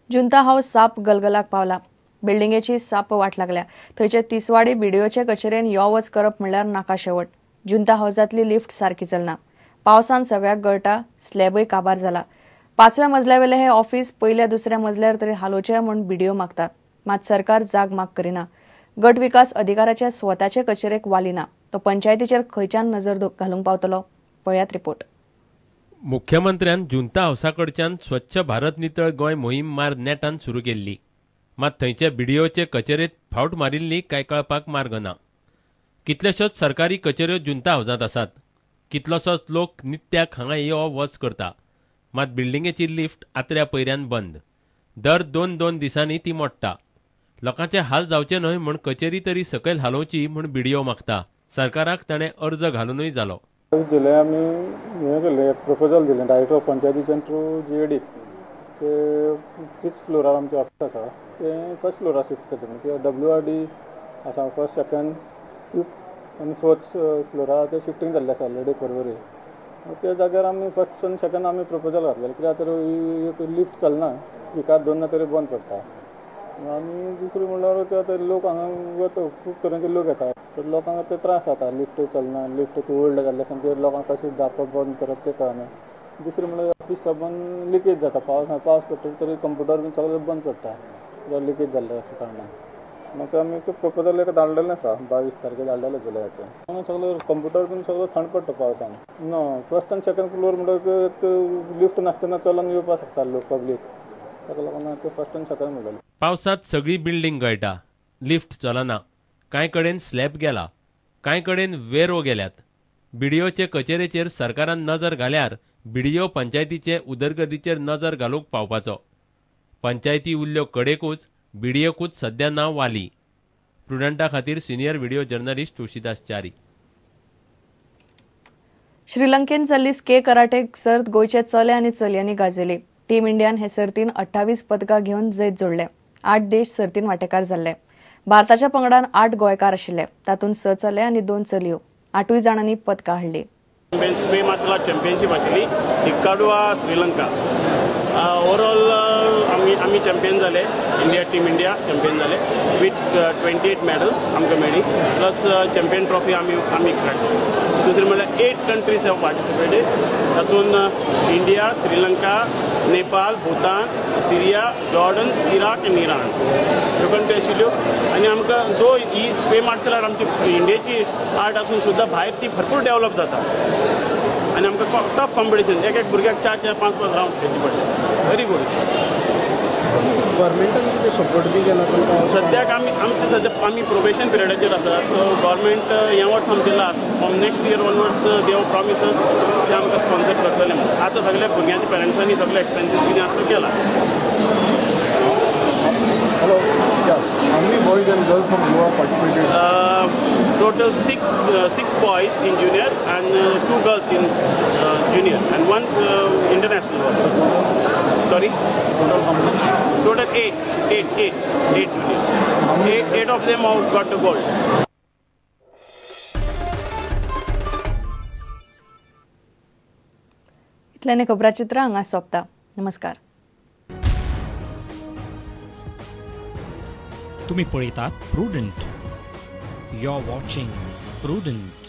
जुंता house साप गलगलाक पावला. बिल्डिंगेची साप वाट लागल्या. थंयचे तिसवाडी बीडीओचे कचेरेन यो वच करप म्हणल्यार नाका शेवट. जुंता हाऊसांतली लिफ्ट सारकी चलना. पावसान सगळ्याक गळटा, स्लॅबय काबार जाला. पांचव्या मजल्यावेले हे ऑफिस पयल्या दुसऱ्या मजल्यार तरी हालोवचें म्हूण बीडीओ मागतात. मात सरकार जाग माग करिना. गट विकास अधिकाऱ्याच्या स्वताचे कचेरेक वाली ना. तो पंचायतीचेर खंयच्यान नजर घालूंक पावतलो? पळयात रिपोर्ट. मुख्यमंत्र्यान जुंता हाऊसा कडच्यान स्वच्छ भारत नितळ गोंय मोहीम मार नेटान सुरू केल्ली. मात थंयच्या बीडीओचे कचेरेत फावट मारिल्ली काय कळपाक मार्ग ना. कितलेश्योच सरकारी कचेऱ्यो जुंता हाऊसांत आसात. कितलोसोच लोक नित्याक हांगा यो वच करता. मात बिल्डिंगेची लिफ्ट आत्र्या पयऱ्यान बंद. दर दोन दोन दिसांनी ती मोडटा. लोकांचे हाल जावचे न्हय म्हूण कचेरी तरी सकयल हालोवची म्हूण बीडीओ मागता. सरकाराक ताणें अर्ज घालुनूय जालो. जुलय आमी हें केल्लें, प्रपोजल दिलें डायरेक्टर ऑफ पंचायतीच्यान थ्रू जीएडीक. ते फिफ्थ फ्लोरार आमचें ऑफिस आसा, तें फर्स्ट फ्लोरार शिफ्ट करचें. कित्याक WRD आसा फर्स्ट, सेकंड, फिफ्थ आनी फोर्थ फ्लोरार तें शिफ्टींग जाल्लें आसा ऑलरेडी परवरी. त्या जाग्यार आमी फर्स्ट आनी सेकंड आमी प्रपोजल घातलेलें. कित्याक तर एक लिफ्ट चलना, विकात दोन तरी बंद पडटा. आनी दुसरें म्हणल्यार ते आतां लोक हांगा वता, खूब तरेचे लोक येता, तर लोकांक ते त्रास जाता. लिफ्ट चलना, लिफ्ट ओल्ड जाल्ले आसा, ते लोकांक कशें धांपप बंद करप तें कळना. दुसरें म्हणल्यार ऑफिस सबंद लिकेज जाता. पावस पडटा तरी कंप्युटर बीन सगळें बंद पडटा, लिकेज जाल्ले आसा कारणान. मागीर आमी ते प्रपोजल एक धाडलेलें आसा, 22 तारखेर धाडलेलें जुलयाचें. हांगा सगळें कंप्युटर बीन सगळो थंड पडटा पावसान. ना फर्स्ट आनी सेकंड फ्लोर म्हणल्यार लिफ्ट नासतना चलोन येवपाक शकता लोक, पब्लीक. ताका लागून ते फर्स्ट आनी सेकंड म्हणलेलें. पावसांत सगळी बिल्डिंग गळटा, लिफ्ट चलना, कांय कडेन स्लॅब गेला, कांय कडेन वेरो गेल्यात. बीडीओचे कचेरेचेर सरकारान नजर घाल्यार बीडीओ पंचायतीचे उदरगतीचेर नजर घालूंक पावपाचो. पंचायती उरल्यो कडेकूच, बीडीओकूच सद्या नांव वाली. प्रुडंटा खातीर senior video journalist Tulsidas Chari. श्रीलंकेन जाल्ली स्के कराटे सर्त गोंयचे चले आनी चलयांनी गाजयली. टीम इंडियान हे सर्तीन 28 पदकां घेवन जैत जोडले. 8 देश सर्तीन वांटेकार जाल्ले. भारताच्या पंगडान 8 गोंयकार आशिल्ले. तातूंत 6 चले आनी 2 चलयो. 8 जाणांनी पदकां हाडली. मार्शल आर्ट चॅम्पियनशीप आशिल्ली हिक्काडुआ, श्रीलंका. ओवरऑल आमी चॅम्पियन जाले. इंडिया, टीम इंडिया चॅम्पियन जाले विथ 28 मॅडल्स आमकां मेळ्ळी, प्लस चॅम्पियन ट्रॉफी आमी काडली. दुसरें म्हणल्यार 8 कंट्रीज have participated. तातूंत India, Sri Lanka, Nepal, Bhutan, Syria, Jordan, Iraq आनी इराण ह्यो कंट्री आशिल्ल्यो. आनी आमकां जो ही स्वे मार्शल आर्ट आमची इंडियेची आर्ट आसून सुद्दां भायर ती भरपूर डेवलप जाता. आनी आमकां टफ कॉम्पिटिशन, एक एक भुरग्याक 4 4 5 5 रावंड खेळचे पडले. Very good. गव्हर्मेंटान कितें सपोर्ट बी केला? सद्याक आमी आमचे सद्या आमी प्रोबेशन पिरियडाचेर आसा. सो गव्हर्मेंट ह्या वर्स आमचें last, from next year onwards they have promises ते आमकां स्पॉन्सर करतले म्हणून. आतां सगल्या भुरग्यांच्या पेरंट्सांनी सगळे एक्सपेन्सीस कितें आसा केला. Hello, how many boys and girls from Goa participated? Total six boys in junior and 2 girls in junior and 1 international also. Sorry? Total how many? Total 8 juniors. 8 of them have got the gold. इतल्याने खबराचित्र हांगा सोंपता. नमस्कार. तुम्ही पळयतात Prudent. You are watching Prudent.